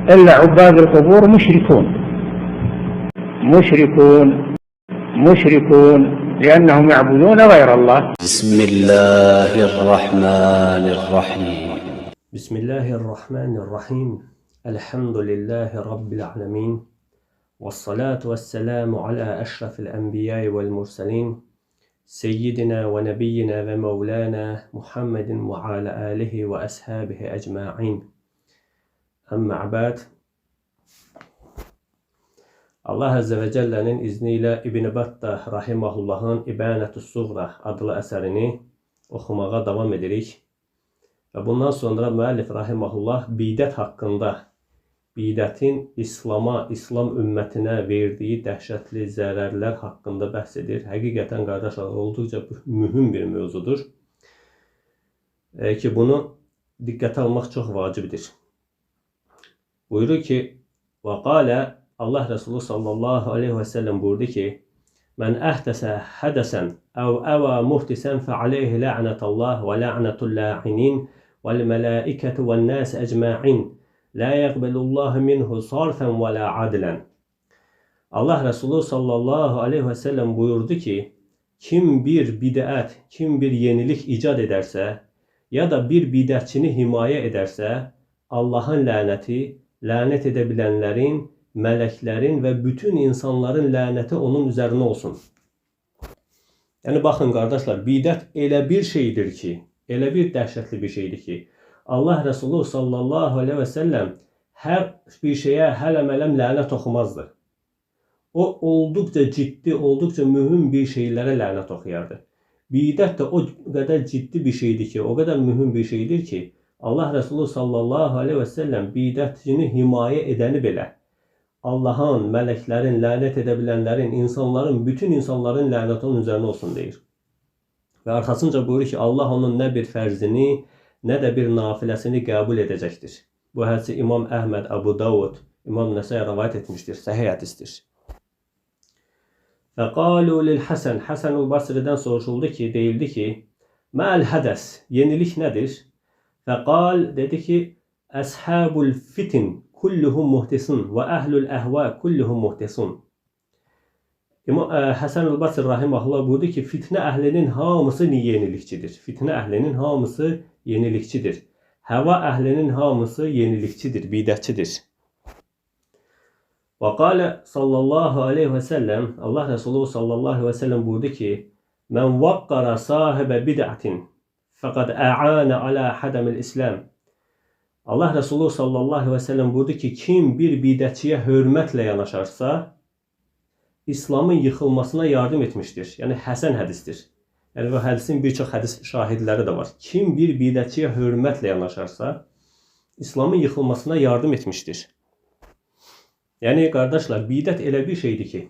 إلا عباد القبور مشركون مشركون مشركون لأنهم يعبدون غير الله. بسم الله الرحمن الرحيم. بسم الله الرحمن الرحيم. الحمد لله رب العالمين، والصلاة والسلام على أشرف الأنبياء والمرسلين، سيدنا ونبينا ومولانا محمد وعلى آله وأصحابه أجمعين. Əmmə bə'd. Allah Əzzə və Cəllənin izni ilə İbn Battah rahimahullahın İbanətü's Suğra adlı əsərini oxumağa davam edirik. Və bundan sonra müəllif rahimahullah bidət haqqında, bidətin İslama, İslam ümmətinə verdiyi dəhşətli zərərlər haqqında bəhs edir. Həqiqətən qardaşlar, olduqca mühüm bir mövzudur ki, bunu diqqətə almaq çox vacibdir. Buyurur ki, və qalə, Allah Resulü sallallahu aleyhi və səlləm buyurdu ki, Mən əhdəsə hədəsən əv əvə muhdisən fə aleyhi la'nətullah və la'nətul la'inin vəl mələikəti vəl nəs əcma'in la yəqbəlullahu minhu sarfən və la adlən. Allah Resulü sallallahu aleyhi və səlləm buyurdu ki, kim bir bidət, kim bir yenilik icad edərsə, ya da bir bidətçini himayə edərsə, Allahın lənəti, lənət edə bilənlərin, mələklərin və bütün insanların lənəti onun üzərinə olsun. Yəni, baxın qardaşlar, bidət elə bir şeydir ki, elə bir dəhşətli bir şeydir ki, Allah Resulü sallallahu aleyhi və səlləm hər bir şeyə hələm-ələm lənət oxumazdı. O, olduqca ciddi, olduqca mühüm bir şeylərə lənət oxuyardı. Bidət də o qədər ciddi bir şeydir ki, o qədər mühüm bir şeydir ki, Allah Resulü sallallahu aleyhi və səlləm bidətçini himayə edəni belə Allahın, mələklərin, lənət edə bilənlərin, insanların, bütün insanların lənəti onun üzərinə olsun deyir. Və arxasınca buyurur ki, Allah onun nə bir fərzini, nə də bir nafiləsini qəbul edəcəkdir. Bu hədisi İmam Əhməd, Əbu Davud, İmam Nəsai rəvayət etmişdir, səhih hədisdir. Fəqalu lil Həsən, Həsən-ül Basridən soruşuldu ki, deyildi ki, Məl hədəs, yenilik nədir? Fəqal, dedi ki, Əshabul fitin kulluhum muhtisun və əhlül əhva kulluhum muhtisun. Həsən-ül Basri rahimehullah buyurdu ki, fitnə əhlinin hamısı yenilikçidir. Fitnə əhlinin hamısı yenilikçidir. Həva əhlinin hamısı yenilikçidir, bidətçidir. Və qalə sallallahu aleyhi və səlləm, Allah Resulü sallallahu aleyhi və səlləm buyurdu ki, Mən vaqqara sahibə bid'atin fəqad ə'anə alə hədəmil İslam. Allah Resulü sallallahu aleyhi və səlləm buyurdu ki, kim bir bidətçiyə hörmətlə yanaşarsa, İslamın yıxılmasına yardım etmişdir. Yəni, həsən hədisdir. Yəni, bu hədisin bir çox hədis şahidləri də var. Kim bir bidətçiyə hörmətlə yanaşarsa, İslamın yıxılmasına yardım etmişdir. Yəni, qardaşlar, bidət elə bir şeydir ki,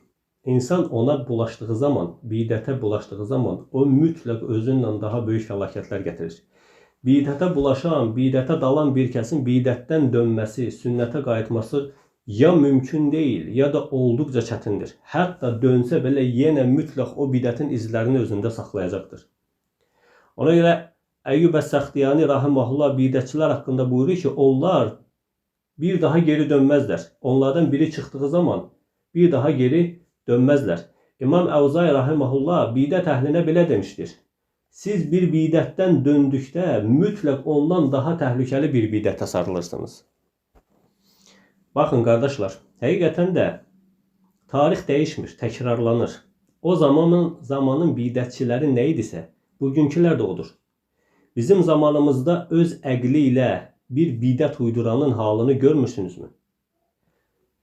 insan ona bulaşdığı zaman, bidətə bulaşdığı zaman, o mütləq özünlə daha böyük fəlakətlər gətirir. Bidətə bulaşan, bidətə dalan bir kəsin bidətdən dönməsi, sünnətə qayıtması ya mümkün deyil, ya da olduqca çətindir. Hətta dönsə belə yenə mütləq o bidətin izlərini özündə saxlayacaqdır. Ona görə Əyyub Əs-Səxtiyani rahimehullah bidətçilər haqqında buyurur ki, onlar bir daha geri dönməzlər. Onlardan biri çıxdığı zaman bir daha geri dönməzlər. İmam Əvzai rahimehullah bidət əhlinə belə demişdir. Siz bir bidətdən döndükdə mütləq ondan daha təhlükəli bir bidətə sarılırsınız. Baxın qardaşlar, həqiqətən də tarix dəyişmir, təkrarlanır. O zamanın bidətçiləri nə idisə, bugünkülər də odur. Bizim zamanımızda öz əqli ilə bir bidət uyduranın halını görmürsünüzmü?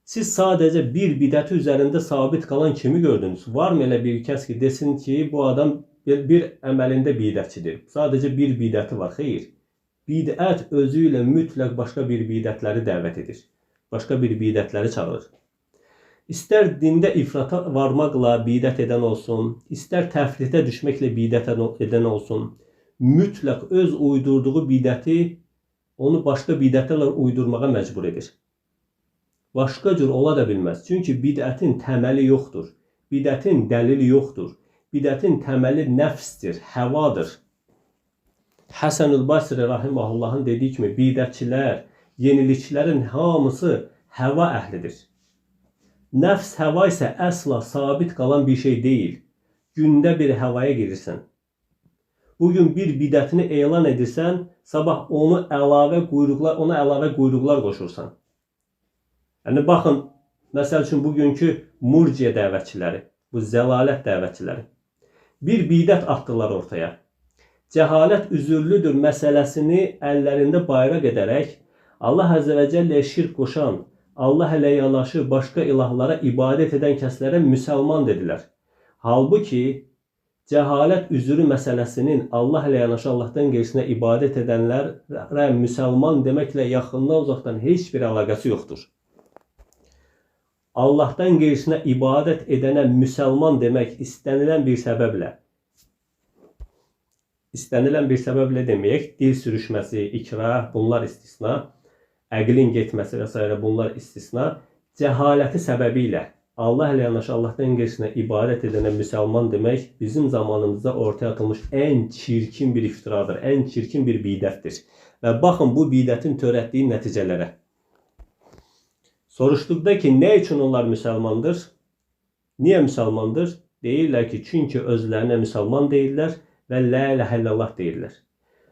Siz sadəcə bir bidəti üzərində sabit qalan kimi gördünüz? Var mı elə bir kəs ki, desin ki, bu adam bir əməlində bidətçidir. Sadəcə bir bidəti var. Xeyr. Bidət özü ilə mütləq başqa bir bidətləri dəvət edir. Başqa bir bidətləri çağırır. İstər dində ifrata varmaqla bidət edən olsun, istər təfritə düşməklə bidət edən olsun, mütləq öz uydurduğu bidəti onu başqa bidətlərlə uydurmağa məcbur edir. Başqa cür ola da bilməz. Çünki bidətin təməli yoxdur. Bidətin dəlili yoxdur. Bidətin təməli nəfsdir, həvadır. Həsən-ül Basri rahimahullahın dediyi kimi bidətçilər, yeniliklərin hamısı həva əhlidir. Nəfs həva isə əsla sabit qalan bir şey deyil. Gündə bir həvaya girirsən. Bugün bir bidətini elan edirsən, sabah onu əlavə quyruqlar, ona əlavə quyruqlar qoşursan. Yəni baxın, məsəl üçün bugünkü murciyə dəvətçiləri, bu zəlalət dəvətçiləri bir bidət atdılar ortaya. Cəhalət üzürlüdür məsələsini əllərində bayraq edərək Allah Əzzə və Cəlləyə şirk qoşan, Allah ilə yanaşı başqa ilahlara ibadət edən kəslərə müsəlman dedilər. Halbuki cəhalət üzürü məsələsinin Allah ilə yanaşı Allahdan qeyrisinə ibadət edənlərə müsəlman deməklə yaxından uzaqdan heç bir əlaqəsi yoxdur. Allahdan qeyrisinə ibadət edənə müsəlman demək istənilən bir səbəblə, deməyək, dil sürüşməsi, ikrah, bunlar istisna, əqlin getməsi və s. Bunlar istisna, cəhaləti səbəbi ilə Allah ilə yanaşı Allahdan qeyrisinə ibadət edənə müsəlman demək bizim zamanımızda ortaya atılmış ən çirkin bir iftiradır, ən çirkin bir bidətdir. Və baxın bu bidətin törətdiyi nəticələrə. Soruşduqda ki, nə üçün onlar müsəlmandır? Niyə müsəlmandır? Deyirlər ki, çünki özlərinə müsəlman deyirlər və la ilahə illallah deyirlər.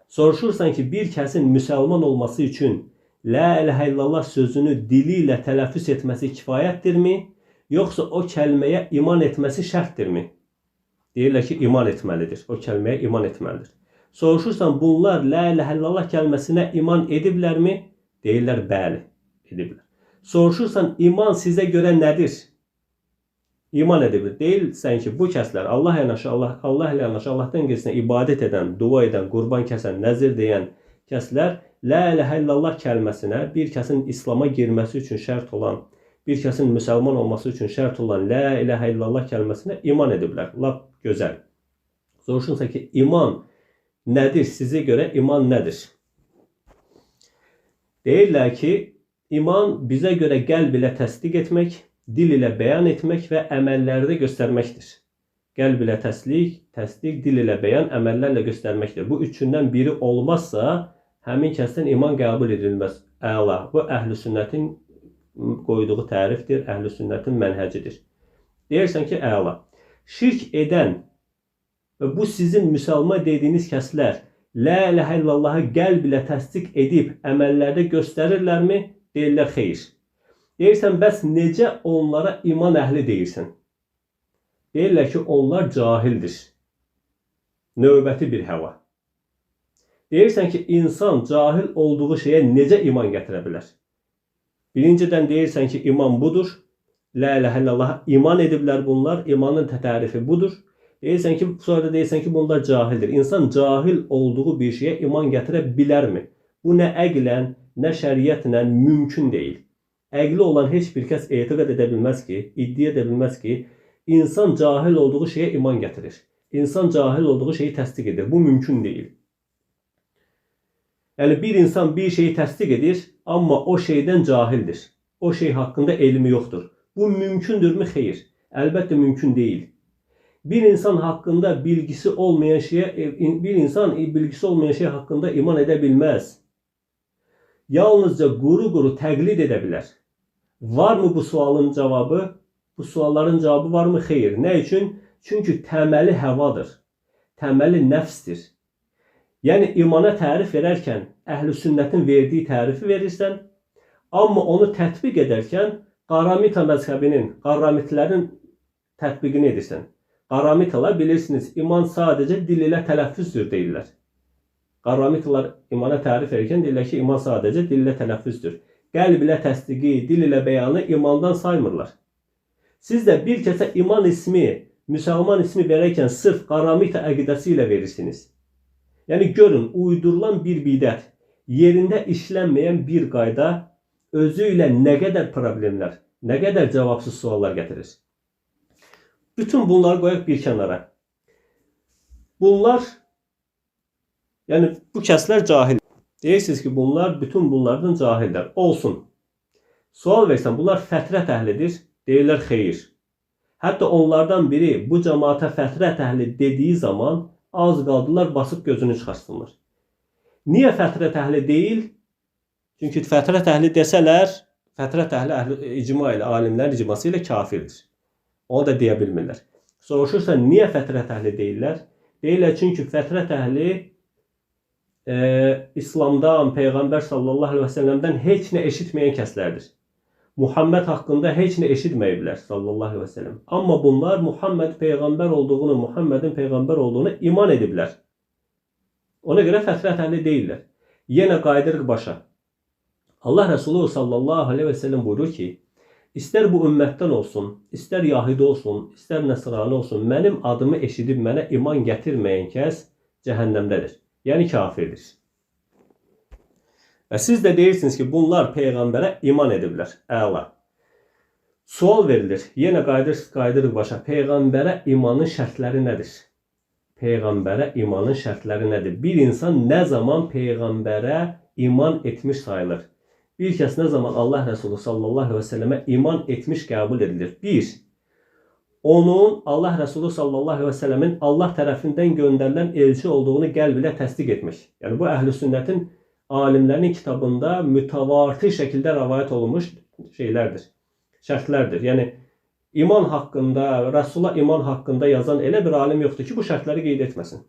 Soruşursan ki, bir kəsin müsəlman olması üçün la ilahə illallah sözünü dili ilə tələffüz etməsi kifayətdirmi? Yoxsa o kəlməyə iman etməsi şərtdirmi? Deyirlər ki, iman etməlidir. O kəlməyə iman etməlidir. Soruşursan, bunlar la ilahə illallah kəlməsinə iman ediblərmi? Deyirlər, bəli, ediblər. Soruşursan, iman sizə görə nədir? İman ediblər. Deyirsən ki, bu kəslər Allah ilə yanaşı Allahdan qeyrisinə ibadət edən, dua edən, qurban kəsən, nəzir deyən kəslər la ilahə illallah kəlməsinə bir kəsin İslama girməsi üçün şərt olan, bir kəsin müsəlman olması üçün şərt olan la ilahə illallah kəlməsinə iman ediblər. Lap gözəl. Soruşursan ki, iman nədir? Sizə görə iman nədir? Deyirlər ki, iman bizə görə qəlb ilə təsdiq etmək, dil ilə bəyan etmək və əməllərdə göstərməkdir. Qəlb ilə təsdiq, dil ilə bəyan, əməllərlə göstərməkdir. Bu üçündən biri olmazsa, həmin kəsdən iman qəbul edilməz. Əla. Bu, əhl-i sünnətin qoyduğu tərifdir, əhl-i sünnətin mənhəcidir. Deyirsən ki, əla. Şirk edən və bu sizin müsəlman dediyiniz kəslər la ilahə illallahı qəlb ilə təsdiq edib əməllərdə göstərirlərmi? Deyirlər, xeyr. Deyirsən, bəs necə onlara iman əhli deyirsən? Deyirlər ki, onlar cahildir. Növbəti bir həva. Deyirsən ki, insan cahil olduğu şeyə necə iman gətirə bilər? Birincidən deyirsən ki, iman budur. La ilahə illallah iman ediblər bunlar. İmanın tərifi budur. Deyirsən ki, sonra da deyirsən ki, bunlar cahildir. İnsan cahil olduğu bir şeyə iman gətirə bilərmi? Bu nə əqlən, nə şəriətlə mümkün deyil. Əqli olan heç bir kəs etiqad edə bilməz ki, iddia edə bilməz ki, insan cahil olduğu şeyə iman gətirir. İnsan cahil olduğu şeyi təsdiq edir. Bu mümkün deyil. Yəni bir insan bir şeyi təsdiq edir, amma o şeydən cahildir. O şey haqqında elmi yoxdur. Bu mümkündürmü? Xeyr. Əlbəttə mümkün deyil. Bir insan haqqında bilgisi olmayan şeyə, bir insan bilgisi olmayan şey haqqında iman edə bilməz. Yalnızca quru-quru təqlid edə bilər. Var mı bu sualın cavabı? Bu sualların cavabı var mı? Xeyr. Nə üçün? Çünki təməli həvadır. Təməli nəfsdir. Yəni imana tərif verərkən əhl-i sünnətin verdiyi tərifi verirsən, amma onu tətbiq edərkən Qaramita məzhəbinin, Qaramitlərin tətbiqini edirsən. Qaramitalar bilirsiniz, iman sadəcə dil ilə tələffüzdür deyirlər. Qaramitalar imana tərif edirkən deyirlər ki, iman sadəcə dil ilə tələffüzdür. Qəlb ilə təsdiqi, dil ilə bəyanı imandan saymırlar. Siz də bir kəsə iman ismi, müsəlman ismi verərkən sırf Qaramita əqidəsi ilə verirsiniz. Yəni görün, uydurulan bir bidət, yerində işlənməyən bir qayda özü ilə nə qədər problemlər, nə qədər cavabsız suallar gətirir. Bütün bunları qoyaq bir kənara. Bunlar, yəni bu kəslər cahil. Deyirsiniz ki, bunlar bütün bunlardan cahillər. Olsun. Sual versən, bunlar fətrət əhlidir. Deyirlər, xeyir. Hətta onlardan biri bu cəmaata fətrət əhli dediyi zaman az qaldılar, basıb gözünü çıxarsınlar. Niyə fətrət əhli deyil? Çünki fətrət əhli desələr, fətrət əhli icma ilə, alimlərin icması ilə kafirdir. Onu da deyə bilmirlər. Soruşursan, niyə fətrət əhli deyirlər? Deyirlər, çünki fətrət əhli İslamdan, Peyğəmbər sallallahu aleyhi və səlləmdən heç nə eşitməyən kəslərdir. Muhammed haqqında heç nə eşitməyiblər sallallahu aleyhi və səlləm. Amma bunlar Muhammed peyğəmbər olduğunu, Muhammedin peyğəmbər olduğunu iman ediblər. Ona görə fətrət əhli deyirlər. Yenə qayıdırıq başa. Allah Resulü sallallahu aleyhi və səlləm buyurur ki, istər bu ümmətdən olsun, istər Yahudi olsun, istər Nəsrani olsun, mənim adımı eşidib mənə iman gətirməyən kəs cəhənnəmdədir. Yəni kafirdir. Və siz də deyirsiniz ki, bunlar Peyğəmbərə iman ediblər. Əla. Sual verilir. Yenə qayıdırıq başa. Peyğəmbərə imanın şərtləri nədir? Peyğəmbərə imanın şərtləri nədir? Bir insan nə zaman Peyğəmbərə iman etmiş sayılır? Bir kəs nə zaman Allah Resulü sallallahu aleyhi və səlləmə iman etmiş qəbul edilir? Bir, onun Allah Resulü sallallahu aleyhi və səlləmin Allah tərəfindən göndərilən elçi olduğunu qəlb ilə təsdiq etmiş. Yəni bu əhl-i sünnətin alimlərinin kitabında mütəvatir şəkildə rəvayət olunmuş şeylərdir, şərtlərdir. Yəni iman haqqında, Rəsula iman haqqında yazan elə bir alim yoxdur ki, bu şərtləri qeyd etməsin.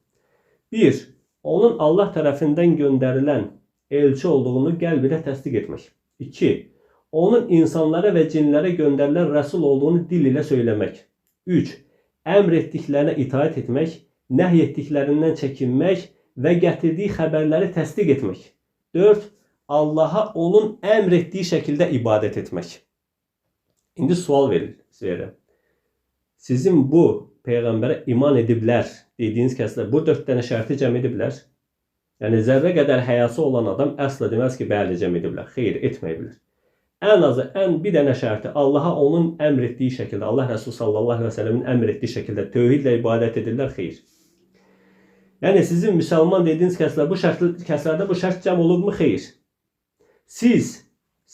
Bir, onun Allah tərəfindən göndərilən elçi olduğunu qəlb ilə təsdiq etmək. İki, onun insanlara və cinlərə göndərilən rəsul olduğunu dil ilə söyləmək. Üç, əmr etdiklərinə itaət etmək, nəhy etdiklərindən çəkinmək və gətirdiyi xəbərləri təsdiq etmək. 4. Allaha onun əmr etdiyi şəkildə ibadət etmək. İndi sual verirəm. Sizin bu Peyğəmbərə iman ediblər dediyiniz kəslər bu 4 dənə şərti cəm ediblər. Yəni zərrə qədər həyası olan adam əsla deməz ki, bəli cəm ediblər. Xeyr, etməyiblər. Ən azı bir dənə şərti Allaha onun əmr etdiyi şəkildə, Allah Rəsulü sallallahu aleyhi və səlləmin əmr etdiyi şəkildə tövhidlə ibadət edirlər, xeyr. Yəni sizin müsəlman dediyiniz kəslər, bu kəslərdə bu şərt cəm olubmu? Xeyr.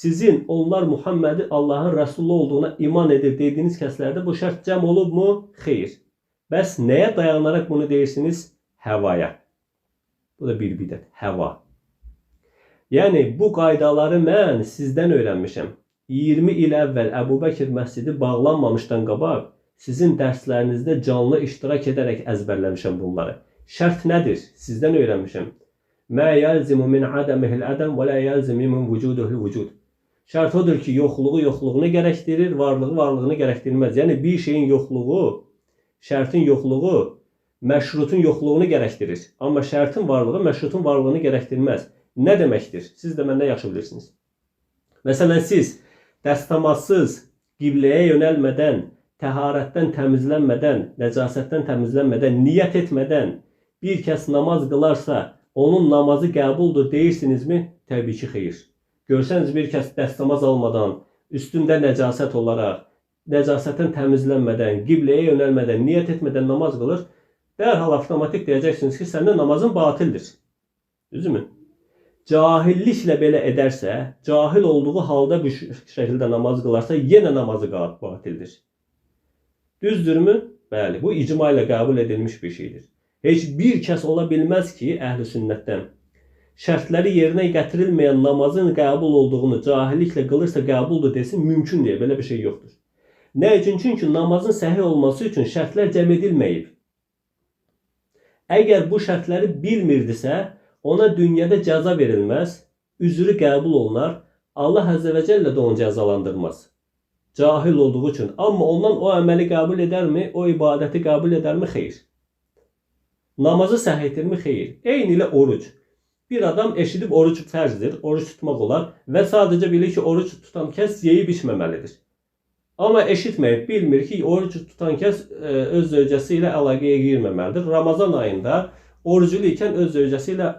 Sizin onlar Muhammedi Allahın Rəsulu olduğuna iman edir dediyiniz kəslərdə bu şərt cəm olubmu? Xeyr. Bəs nəyə dayanaraq bunu deyirsiniz? Həvaya. Bu da bir bidət. Həva. Yəni bu qaydaları mən sizdən öyrənmişəm. 20 il əvvəl Əbu Bəkir məscidi bağlanmamışdan qabaq sizin dərslərinizdə canlı iştirak edərək əzbərləmişəm bunları. Şərt nədir? Sizdən öyrənmişəm. Mə yəlzimu min adəmihil ədəm və lə yəlzimu min vücuduhul vücud. Şərt odur ki, yoxluğu yoxluğunu gərəkdirir, varlığı varlığını gərəkdirməz. Yəni bir şeyin yoxluğu, şərtin yoxluğu məşrutun yoxluğunu gərəkdirir. Amma şərtin varlığı məşrutun varlığını gərəkdirməz. Nə deməkdir? Siz də məndən yaxşı bilirsiniz. Məsələn, siz dəstəmazsız, qibləyə yönəlmədən, təharətdən təmizlənmədən, nəcasətdən təmizlənmədən, niyyət etmədən bir kəs namaz qılarsa, onun namazı qəbuldur deyirsinizmi? Təbii ki, xeyr. Görsəniz bir kəs dəstəmaz almadan, üstündə nəcasət olaraq, nəcasətdən təmizlənmədən, qibləyə yönəlmədən, niyyət etmədən namaz qılır, dərhal avtomatik deyəcəksiniz ki, sənin namazın batildir. Düzdürmü? Cahilliklə belə edərsə, cahil olduğu halda bu şəkildə namaz qılarsa, yenə namazı batildir. Düzdürmü? Bəli, bu icma ilə qəbul edilmiş bir şeydir. Heç bir kəs ola bilməz ki, əhl-i sünnətdən şərtləri yerinə gətirilməyən namazın qəbul olduğunu cahilliklə qılırsa qəbuldur desin, mümkün deyil, belə bir şey yoxdur. Nə üçün? Çünki namazın səhih olması üçün şərtlər cəm edilməyib. Əgər bu şərtləri bilmirdisə, ona dünyada cəza verilməz, üzrü qəbul olunar, Allah Əzzə və Cəllə də onu cəzalandırmaz. Cahil olduğu üçün. Amma ondan o əməli qəbul edərmi, o ibadəti qəbul edərmi? Xeyr. Namazı səhih etdirmi? Xeyr. Eyni ilə oruc. Bir adam eşidib oruc fərzdir, oruc tutmaq olar və sadəcə bilir ki, oruc tutan kəs yeyib içməməlidir. Amma eşitməyib, bilmir ki, oruc tutan kəs öz zövcəsi ilə əlaqəyə girməməlidir. Ramazan ayında oruclu ikən öz zövcəsi ilə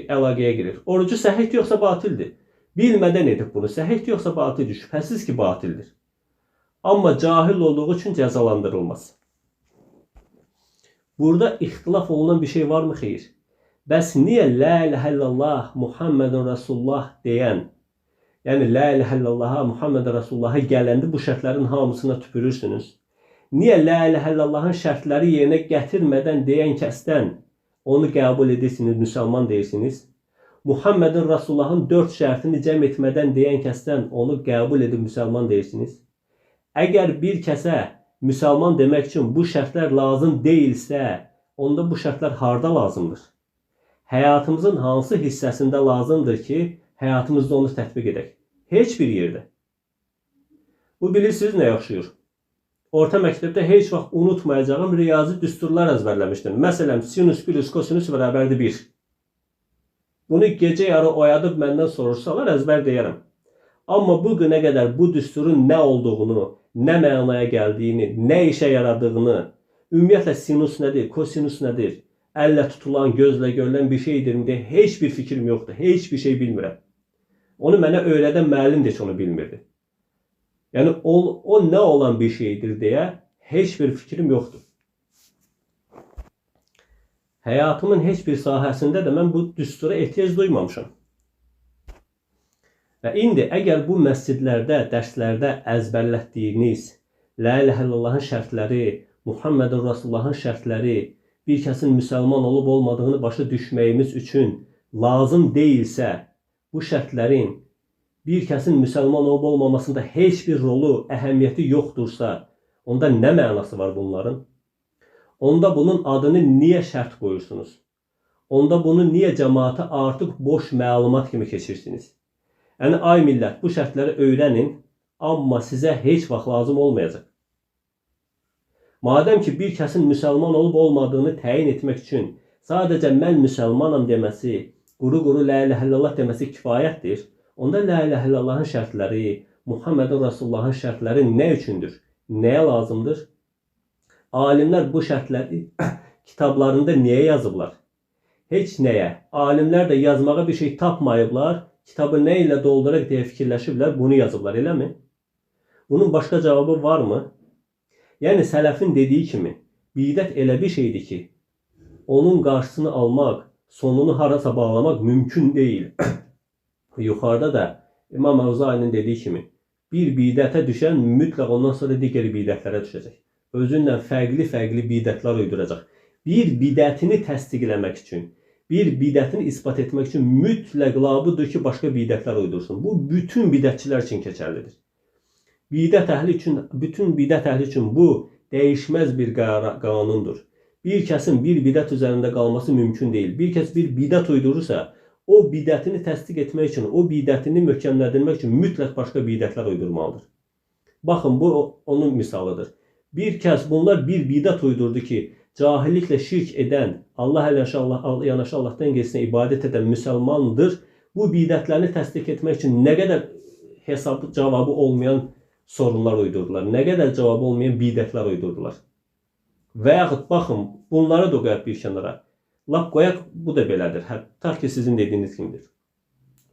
əlaqəyə girir. Orucu səhihdir yoxsa batildir? Bilmədən edib bunu. Səhihdir yoxsa batildir? Şübhəsiz ki, batildir. Amma cahil olduğu üçün cəzalandırılmaz. Burada ixtilaf olunan bir şey varmı? Xeyr. Bəs niyə La ilahə illallah Muhammedun Rasulullah deyən, yəni La ilahə illallaha Muhammedun Rasulullaha gələndə bu şərtlərin hamısına tüpürürsünüz? Niyə La ilahə illallahın şərtləri yerinə gətirmədən deyən kəsdən onu qəbul edirsiniz, müsəlman deyirsiniz? Muhammedin Rasulullahın 4 şərtini cəm etmədən deyən kəsdən onu qəbul edib müsəlman deyirsiniz? Əgər bir kəsə müsəlman demək üçün bu şərtlər lazım deyilsə, onda bu şərtlər harda lazımdır? Həyatımızın hansı hissəsində lazımdır ki, həyatımızda onu tətbiq edək? Heç bir yerdə. Bu bilirsiniz nəyə oxşuyur? Orta məktəbdə heç vaxt unutmayacağım riyazi düsturlar əzbərləmişdim. Məsələn, sinus plus kosinus bərabərdir 1. Bunu gecə yarı oyadıb məndən soruşsalar əzbər deyərəm. Amma bu günə qədər bu düsturun nə olduğunu, nə mənaya gəldiyini, nə işə yaradığını, ümumiyyətlə sinus nədir, kosinus nədir, əllə tutulan, gözlə görülən bir şeydirmi deyə heç bir fikrim yoxdur, heç bir şey bilmirəm. Onu mənə öyrədən müəllim də heç onu bilmirdi. Yəni o nə olan bir şeydir deyə heç bir fikrim yoxdur. Həyatımın heç bir sahəsində də mən bu düstura ehtiyac duymamışam. Və indi əgər bu məscidlərdə, dərslərdə əzbərlətdiyiniz La ilahə illallahın şərtləri, Muhammedun Rasulullahın şərtləri bir kəsin müsəlman olub olmadığını başa düşməyimiz üçün lazım deyilsə, bu şərtlərin bir kəsin müsəlman olub olmamasında heç bir rolu, əhəmiyyəti yoxdursa, onda nə mənası var bunların? Onda bunun adını niyə şərt qoyursunuz? Onda bunu niyə cəmaata artıq boş məlumat kimi keçirsiniz? Yəni, ay millət, bu şərtləri öyrənin, amma sizə heç vaxt lazım olmayacaq. Madəm ki, bir kəsin müsəlman olub olmadığını təyin etmək üçün sadəcə mən müsəlmanam deməsi, quru-quru la ilahə illallah deməsi kifayətdir, onda la ilahə illallahın şərtləri, Muhammedun Rasulullahın şərtləri nə üçündür? Nəyə lazımdır? Alimlər bu şərtləri kitablarında niyə yazıblar? Heç nəyə. Alimlər də yazmağa bir şey tapmayıblar, kitabı nə ilə dolduraq deyə fikirləşiblər, bunu yazıblar, eləmi? Bunun başqa cavabı varmı? Yəni, sələfin dediyi kimi, bidət elə bir şeydir ki, onun qarşısını almaq, sonunu harasa bağlamaq mümkün deyil. Yuxarıda da İmam Əvzainin dediyi kimi, bir bidətə düşən mütləq ondan sonra digər bidətlərə düşəcək. Özünlə fərqli-fərqli bidətlər uyduracaq. Bir bidətini təsdiqləmək üçün, bir bidətini isbat etmək üçün mütləq labuddur ki, başqa bidətlər uydursun. Bu, bütün bidətçilər üçün keçərlidir. Bidət əhli üçün, bütün bidət əhli üçün bu dəyişməz bir qanundur. Bir kəsin bir bidət üzərində qalması mümkün deyil. Bir kəs bir bidət uydurursa, o bidətini təsdiq etmək üçün, o bidətini möhkəmləndirmək üçün mütləq başqa bidətlər uydurmalıdır. Baxın, bu onun misalıdır. Bir kəs bunlar bir bidət uydurdu ki, cahilliklə şirk edən, Allah yanaşı Allahdan qeyrisinə ibadət edən müsəlmandır. Bu bidətlərini təsdiq etmək üçün nə qədər hesabı, cavabı olmayan sorunlar uydurdular. Nə qədər cavabı olmayan bidətlər uydurdular. Və yaxud baxın, bunları da qoyaq bir kənara. Lap qoyaq, bu da belədir. Tutaq ki, sizin dediyiniz kimidir.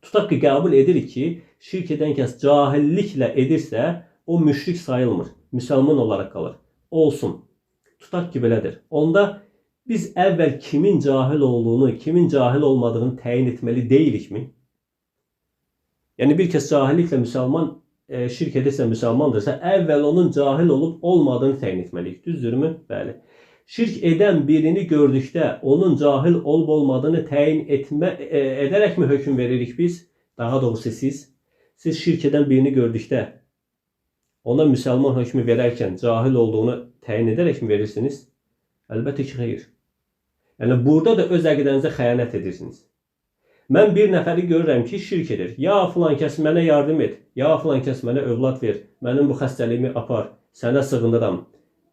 Tutaq ki, qəbul edirik ki, şirk edən kəs cahilliklə edirsə, o müşrik sayılmır. Müsəlman olaraq qalır. Olsun. Tutaq ki, belədir. Onda biz əvvəl kimin cahil olduğunu, kimin cahil olmadığını təyin etməli deyilikmi? Yəni, bir kəs cahilliklə müsəlman şirk edirsə, müsəlmandırsa, əvvəl onun cahil olub olmadığını təyin etməliyik. Düzdürmü? Bəli. Şirk edən birini gördükdə onun cahil olub olmadığını təyin edərək mi hökm veririk biz? Daha doğrusu siz. Siz şirk edən birini gördükdə ona müsəlman hökmü verərkən cahil olduğunu təyin edərək mi verirsiniz? Əlbəttə ki, xeyr. Yəni, burada da öz əqidənizə xəyanət edirsiniz. Mən bir nəfəri görürəm ki, şirk edir. Ya filan kəs mənə yardım et, ya filan kəs mənə övlad ver, mənim bu xəstəliyimi apar, sənə sığınıram.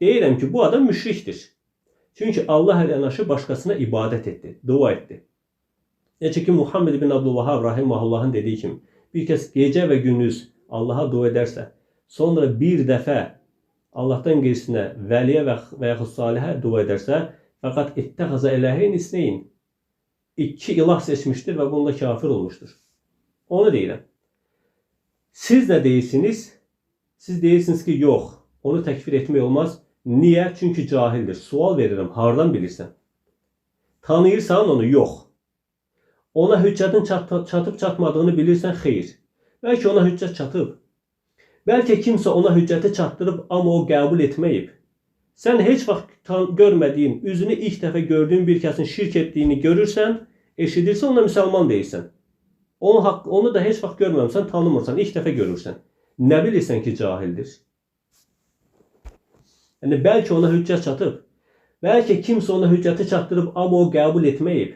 Deyirəm ki, bu adam müşrikdir. Çünki Allah yanaşı başqasına ibadət etdi, dua etdi. Necə ki, Muhammed bin Abdülvahhab rahimahullahın dediyi kimi, bir kəs gecə və gündüz Allaha dua edərsə, sonra bir dəfə Allahdan qeyrisinə, vəliyə və yaxud salihə dua edərsə, fəqat ittəxəzə eləheyn isneyn. İki ilah seçmişdir və bununla kafir olmuşdur. Onu deyirəm. Siz nə deyirsiniz? Siz deyirsiniz ki, yox, onu təkfir etmək olmaz. Niyə? Çünki cahildir. Sual verirəm, hardan bilirsən? Tanıyırsan onu? Yox. Ona hüccətin çatıb çatmadığını bilirsən? Xeyr. Bəlkə ona hüccət çatıb. Bəlkə kimsə ona hüccəti çatdırıb, amma o qəbul etməyib. Sən heç vaxt görmədiyin, üzünü ilk dəfə gördüyün bir kəsin şirk etdiyini görürsən, Eşidirsən, ona müsəlman deyirsən. Onu da heç vaxt görməmsən, tanımırsan, ilk dəfə görürsən. Nə bilirsən ki, cahildir? Yəni, bəlkə ona hüccət çatıb, bəlkə kimsə ona hüccəti çatdırıb, amma o qəbul etməyib.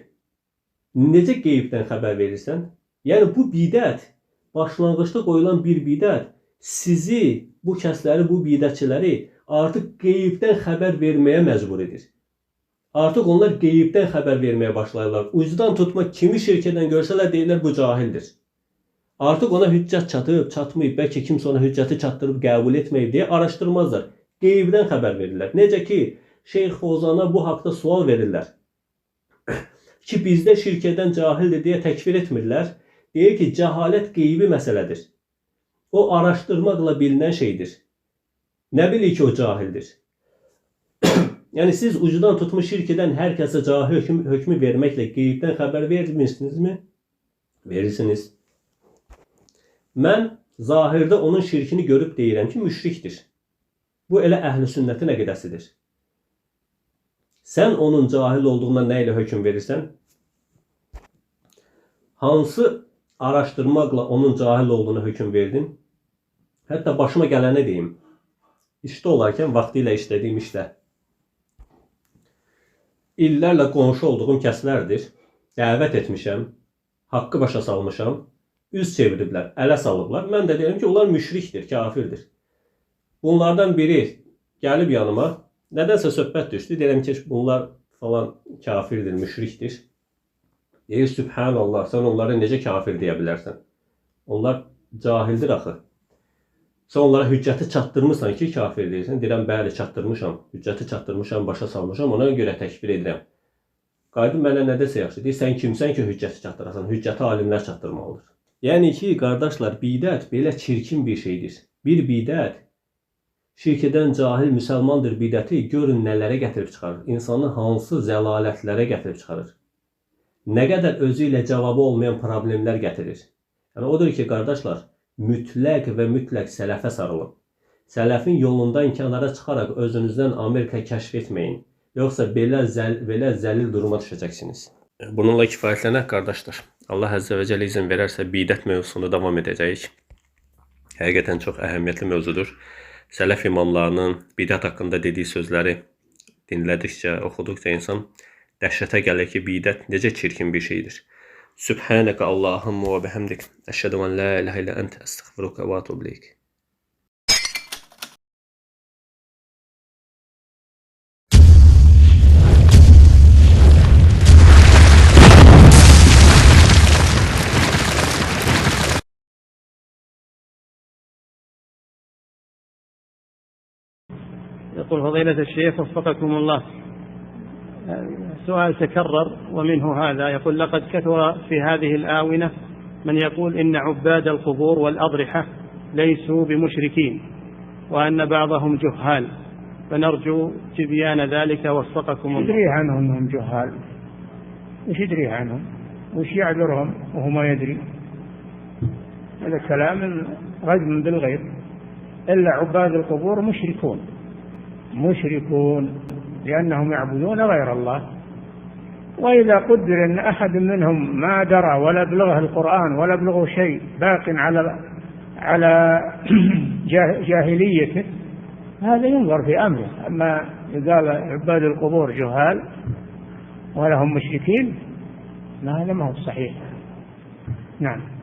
Necə qeybdən xəbər verirsən? Yəni, bu bidət, başlanğıcda qoyulan bir bidət, sizi, bu kəsləri, bu bidətçiləri artıq qeybdən xəbər verməyə məcbur edir. Artıq onlar qeybdən xəbər verməyə başlayırlar. Ucdan tutma kimi şirk edən görsələr deyirlər, bu cahildir. Artıq ona hüccət çatıb, çatmayıb, bəlkə kimsə ona hüccəti çatdırıb qəbul etməyib deyə araşdırmazlar. Qeybdən xəbər verirlər. Necə ki, Şeyx Fozana bu haqda sual verirlər. Ki, bizdə şirk edən cahildir deyə təkfir etmirlər. Deyir ki, cəhalət qeybi məsələdir. O, araşdırmaqla bilinən şeydir. Nə bilir ki, o cahildir? Yəni, siz ucudan tutmuş şirk edən hər kəsə cahil hökmü verməklə qeybdən xəbər vermirsinizmi? Verirsiniz. Mən zahirdə onun şirkini görüb deyirəm ki, müşrikdir. Bu elə əhl-i sünnətin əqidəsidir. Sən onun cahil olduğuna nə ilə hökm verirsən? Hansı araşdırmaqla onun cahil olduğuna hökm verdin? Hətta başıma gələni deyim. İşdə olarkən vaxtilə işlədiyim işdə illərlə qonşu olduğum kəslərdir. Dəvət etmişəm, haqqı başa salmışam, üz çeviriblər, ələ salıblar. Mən də deyirəm ki, onlar müşrikdir, kafirdir. Bunlardan biri gəlib yanıma, nədənsə söhbət düşdü. Deyirəm ki, bunlar falan kafirdir, müşrikdir. Deyir, Sübhanallah, sən onlara necə kafir deyə bilərsən? Onlar cahildir axı. Sən onlara hüccəti çatdırmısan ki, kafir deyirsən. Deyirəm, bəli, çatdırmışam. Hüccəti çatdırmışam, başa salmışam, ona görə təkfir edirəm. Qayıdıb mənə nə desə yaxşı? Deyir, sən kimsən ki, hüccəti çatdırasan? Hüccəti alimlər çatdırmalıdır. Yəni ki, qardaşlar, bidət belə çirkin bir şeydir. Bir bidət, şirk edən cahil müsəlmandır bidəti, görün nələrə gətirib çıxarır. İnsanı hansı zəlalətlərə gətirib çıxarır. Nə qədər özü ilə cavabı olmayan problemlər gətirir. Yəni, odur ki, qardaşlar, mütləq və mütləq sələfə sarılın. Sələfin yolundan kənara çıxaraq özünüzdən Amerika kəşf etməyin. Yoxsa belə zəlil duruma düşəcəksiniz. Bununla kifayətlənək, qardaşlar. Allah Əzzə və Cəllə izin verərsə bidət mövzusunu davam edəcəyik. Həqiqətən çox əhəmiyyətli mövzudur. Sələf imamlarının bidət haqqında dediyi sözləri dinlədikcə, oxuduqca insan dəhşətə gəlir ki, bidət necə çirkin bir şeydir. Sübhanəkə Allahumma və bihamdik. Əşhədu ən la ilahə illə ente əstəğfiruka və etûbü ileyk. يقول فضيلة الشيخ وفقكم الله، سؤال تكرر ومنه هذا، يقول لقد كثر في هذه الآونة من يقول إن عباد القبور والأضرحة ليسوا بمشركين وأن بعضهم جهال، فنرجو تبيان ذلك وفقكم الله. يدري عنهم أنهم جهال؟ وش يدري عنهم؟ وش يعذرهم وهو ما يدري؟ هذا كلام رجم بالغيب. إلا عباد القبور مشركون، مشركون لأنهم يعبدون غير الله. وإذا قدر أن أحد منهم ما درى ولا بلغه القرآن ولا بلغه شيء، باق على جاهليته، هذا ينظر في أمره. أما قال عباد القبور جهال ولهم مشركين، ما هذا ما هو صحيح. نعم.